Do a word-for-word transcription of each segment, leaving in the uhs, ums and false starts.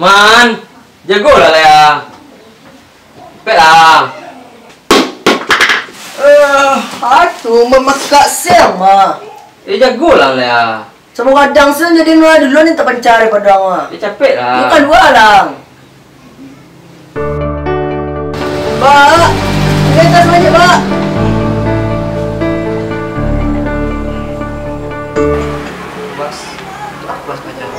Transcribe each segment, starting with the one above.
Man, jagolah, Lea. Peklah. Eh, atu mamekak siang, Ma. Eh, jagolah, Lea. Samo kadang sen jadi nua dulu ni tak pancari padang, Ma. Eh, capek lah. Bukan dua lang. Pak, ini tas banyak, Pak. Bos, bos pacar.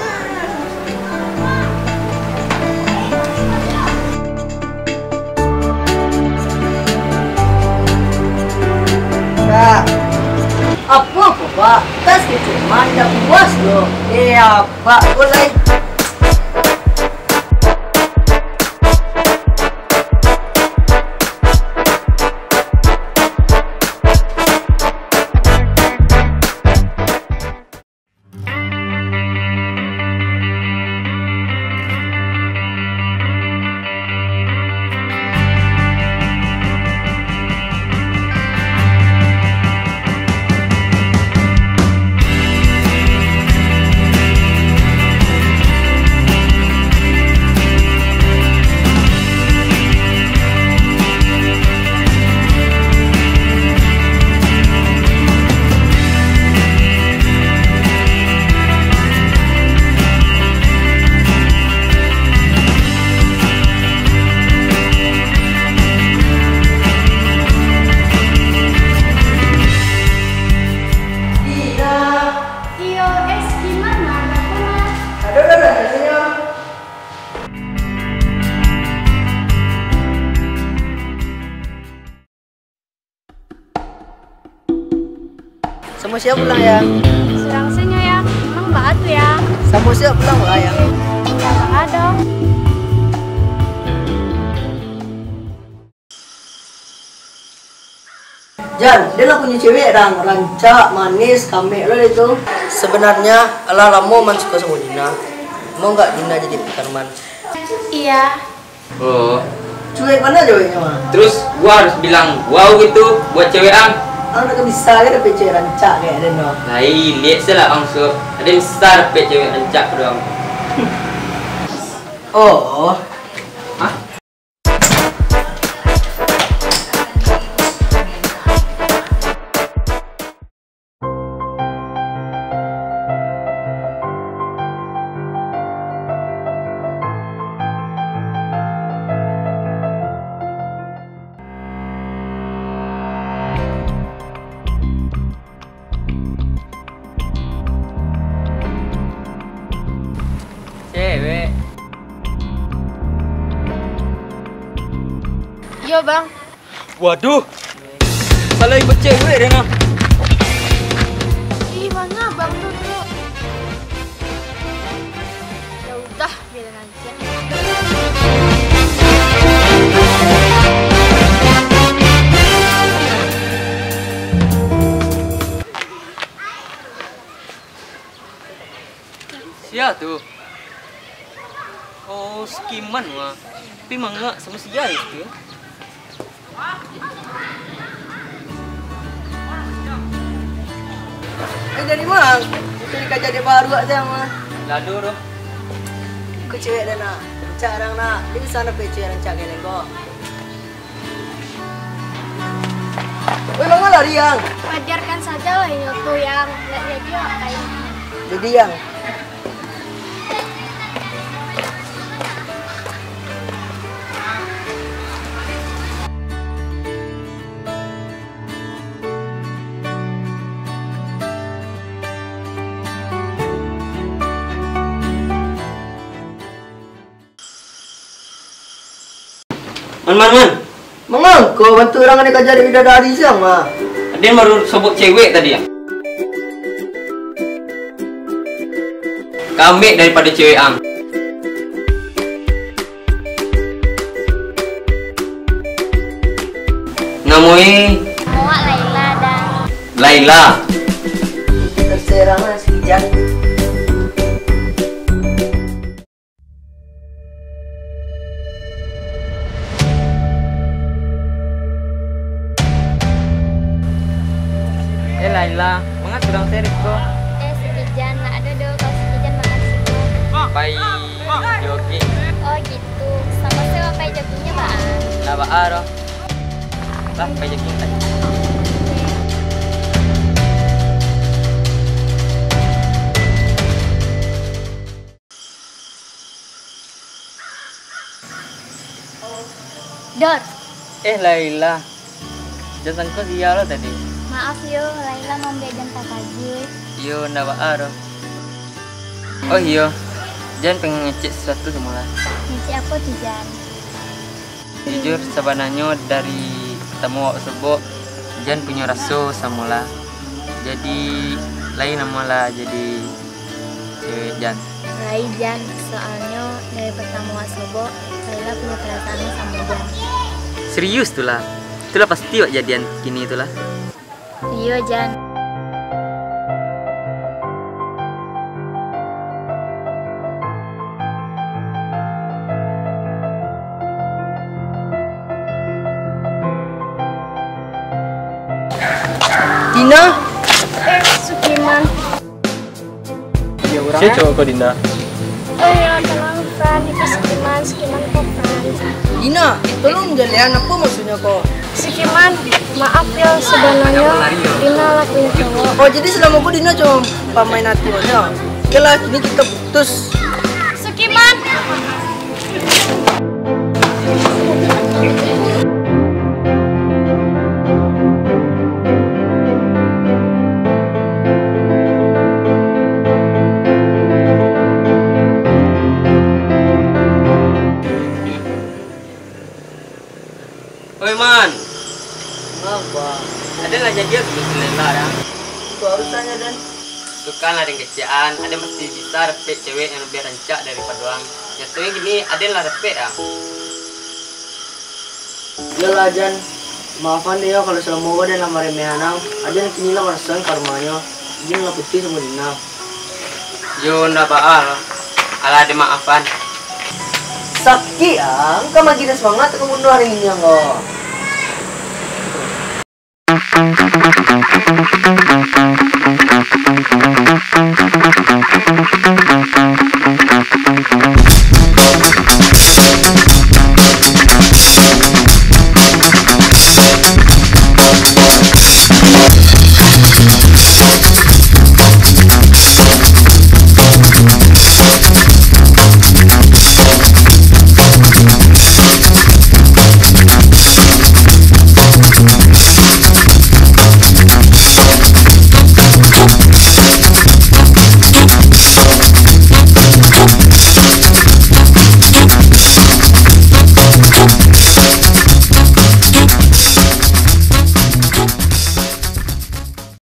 Pak, apo ko, Pak? Tas kecil mah indak puas doh. Iya, Pak, ko lai. Iyo, es gimana, Kak Umar? Aduh, aduh, aduh, aduh. Samo sia pulang, Yang? Surang sajo, Yang. Emang baa tu, Yang? Samo sia pulang, Yang? Indak baa doh. Jan, den lah punyo cewek, Dang. Rancak, manis, kamek lo itu. Sebenarnya, alah lamo Man suko samo Dina. Mau nggak Dina jadi pacar Man? Iya. Oh. Cuek bana ceweknyo, mah. Terus gua harus bilang wow gitu buat cewek ang? Ang ndak bisa kan dapek cewek rancak kayak den, no. Lai, liek se lah ang, Sup. Ado bisa dapek cewek rancak doang. Oh. Hah? Cewek. Iyo, Bang. Waduh. Salah ibu cewek deh, nah. Ih, manga Abang tu, tu? Ya udah, biarin aja. Sia tu? Oh, si Kiman mah. Tapi manga samo sia itu. Eh, jadi mang, itu dikaja dek baru aja mah. Lalu tu. Ko cewek dah nak. Rancak urang nak. Dia bisa nak cewek rancak kayak ko. Weh, manga lari, Yang? Wajarkan saja lah inyo tu, Yang. Ndak jadi awak kain. Jadi, Yang. Man, man, man. Manga ko bantu urang ado kaja dek bidadari siang mah. Aden baru sobok cewek tadi, ah. Kamek daripado cewek ang. Namo e? Namo wak Laila, Dang. Laila. Terserah lah si Jan. Eh, Laila, manga surang se ko? Eh, si Kijan, ndak ado doh, kalau si Kijan manga siko. Pai, joget. Aro. Lah, pai jogging, pai. Dor. Eh, Laila. Jan sangko sia lo tadi. Maaf yo, Laila mambuek Jan takajuik. Iyo, ndak baa doh. Oh iyo, Jan pengen ngecek sesuatu samo Laila. Ngecek apo tu, Jan? Jujur, sabananyo dari patamo awak basobok, Jan punyo raso samo Laila. Jadi, lai namo Laila jadi cewek Jan? Lai, Jan, soalnyo dari patamo awak basobok, Laila punyo parasaan samo Jan. Serius tu, Laila? Itulah pasti awak jadian kini tu, Laila. Iyo, Jan. Dina? Eh, Sukiman. Sia cowok ko, Dina? Eh, yo, tenang, Fran. Itu Sukiman, Sukiman ko, Fran. Dina, tolong jalehan, apo maksudnyo ko? Sukiman, maaf yo, sabananyo Dina lah punyo cowok. Oh, jadi salamo ko Dina cuma pamain ati sajo. Oke lah, kini kito putus. Sukiman! Oi, Man. Ngapa? Aden lah jadian samo si Laila, Dang. Itu harus tanya, Den. Itu kan lah, Dang, kecek an. Aden pasti bisa dapek cewek yang lebih rancak daripado ang. Nyatonyo kini, Aden lah dapek, Dang. Iyolah, Jan. Maafan deh yo, kalau salamo ko Aden lah maremehan ang. Aden kini lah marasoan karumahnyo. Aden lah putuih samo Dina. Yo, ndak baa, alah dimaafan. Sakik ah, angka magi dah semangat ka bunuah hari ini angko.